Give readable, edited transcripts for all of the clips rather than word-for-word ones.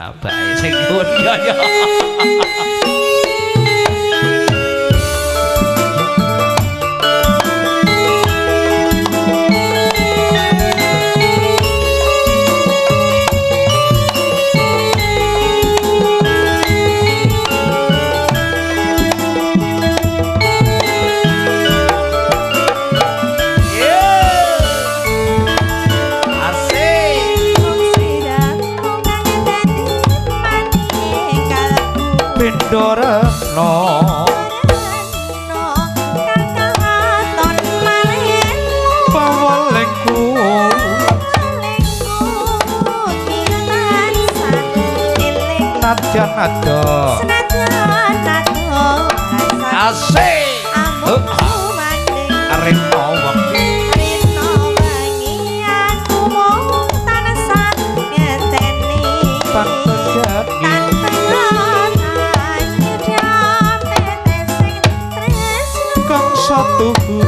Bae sing nyuwun ya ya. Pindoreno kang maleno pawelengku tansah nadyan ado senajan ado asik amung sumandhing rena wengi rena wengi aku mung tansah ngenteni tan pegani kang satuhu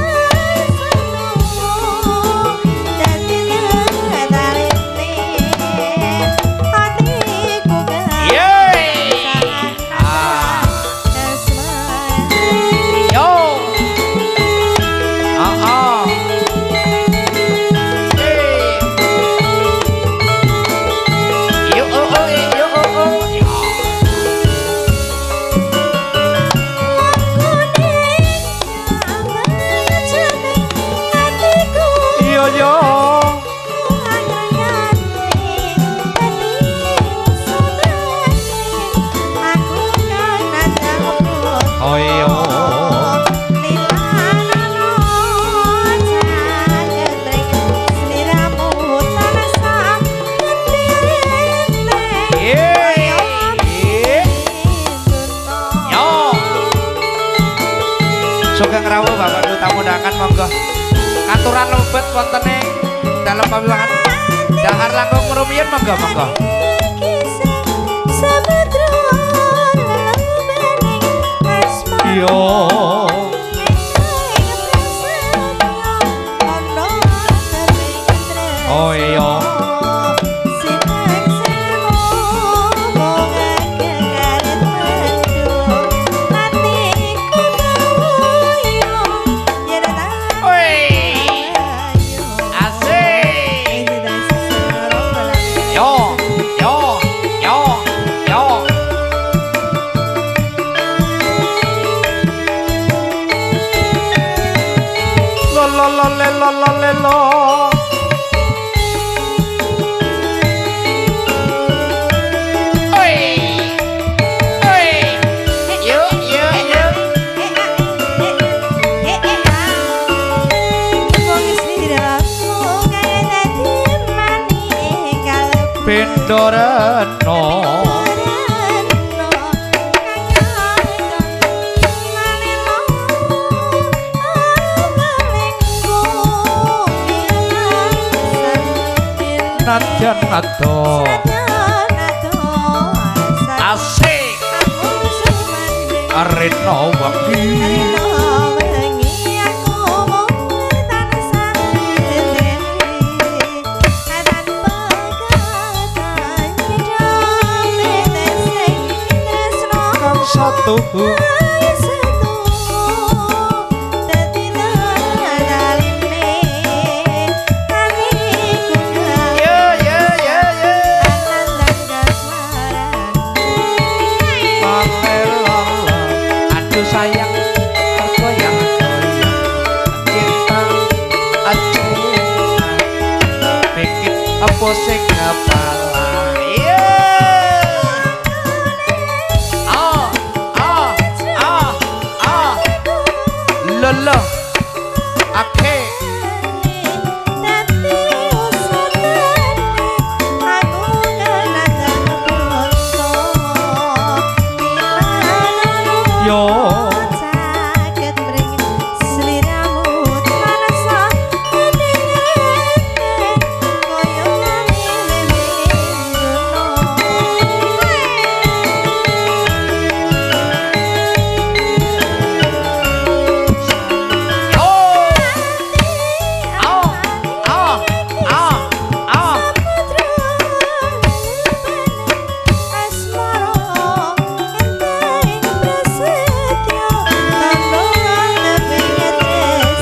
Sugeng rawuh Bapak Ibu tamu undangan monggo. Katuran lebet wonten ing dalem pawiwahan. Dahar langkung rumiyin monggo monggo. Yo. Oh iya. Pindoreno nadyan ado asik rena wengi satuhu aduh sayang tergoyang goyang cinta cinta bikin apa sing kepala. Lho ake dadi usutane aku kenandang bonto yo caket ring sliramu tansah kening kaya wewe.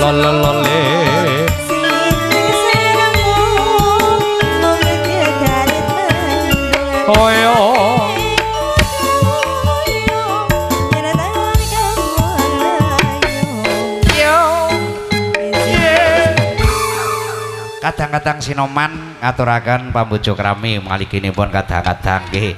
Lololole. Sing mung kegarit mendung. Oyo. Yen tangan kamu layu. Yo. Kadang-kadang sinoman ngaturaken pambujuk rami maliginipun kadang-kadang nggih.